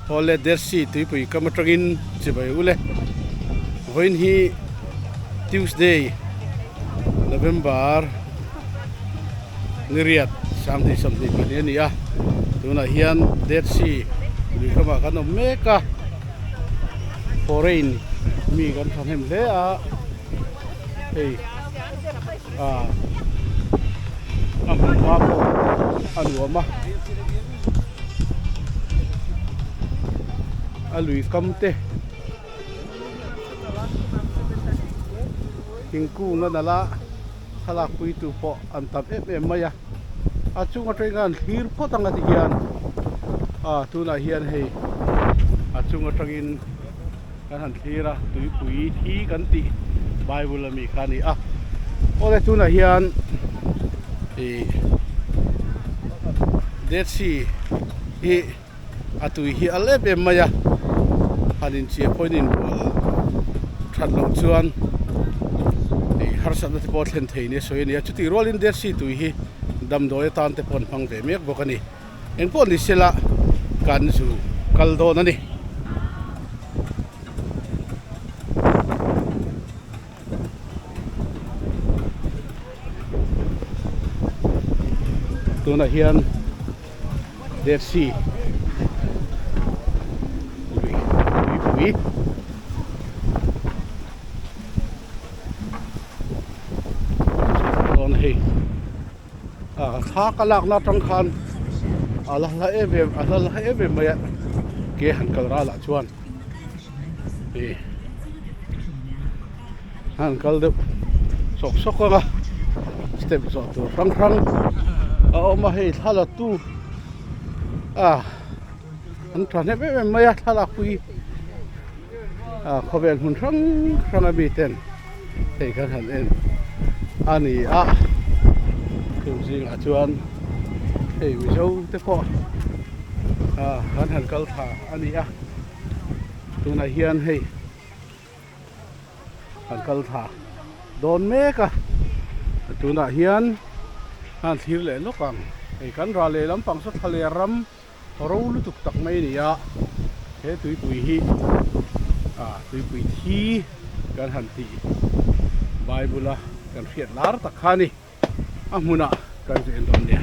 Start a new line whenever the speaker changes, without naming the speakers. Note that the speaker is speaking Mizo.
Awle Dersi tuipui kam atangin chibai ule. Vawiin hi Tuesday November ni riat 2024 a ni a. Tunah hian Dersi lui kamah kan awm mek a. Foreign mi kan thahnem hle a. Hei ah a hmun hma pawh a nuam a. A lui kam te thingkung a nalh a thlalak pui tu pawh an tam em em mai a a chung atangin an thlir phawt ang a ti hian ah tunah hian hei a chung atangin kan han thlir a tuipui thi kan tih bible ami kha a ni a awle tunah hian ih dead sea hi a tui hi a lem em mai a han inchiah pawhin inbual that loh chuan ih harsatna te pawh a thlen thei nia sawi a ni a chutih rualin dead sea tui hi damdawi atan te pawh an hmang ve mek bawk a ni. Engpawh ni sela kan zu kal dawn a ni. Tunah hian Dead Sea lui tuipui dawn a hei. Thla ka lakna atang khan a la hla em em a la hla em em mai a ke han kal ral ah chuan ih han kal deuh sawk sawk ang a step zawh tur hrang hrang a awm a hei thla la tu a an tha hnem em em mai a thlalak pui ah khawvel hmun hrang hrang a mi ten hei kan han en a ni a chung zingah chuan hei mizo te pawh ah kan han kal thla a ni a tunah hian hei kan kal thla dawn mek a tunah hian han thlir leh lawk ang hei kan ral leh lampang saw thla leh ram. Ro lutuk tak mai a ni a, he tuipui hi ah tuipui thi kan han tih Bible a kan hriat lar tak kha a ni, a hmunah kan zuen dawn nia.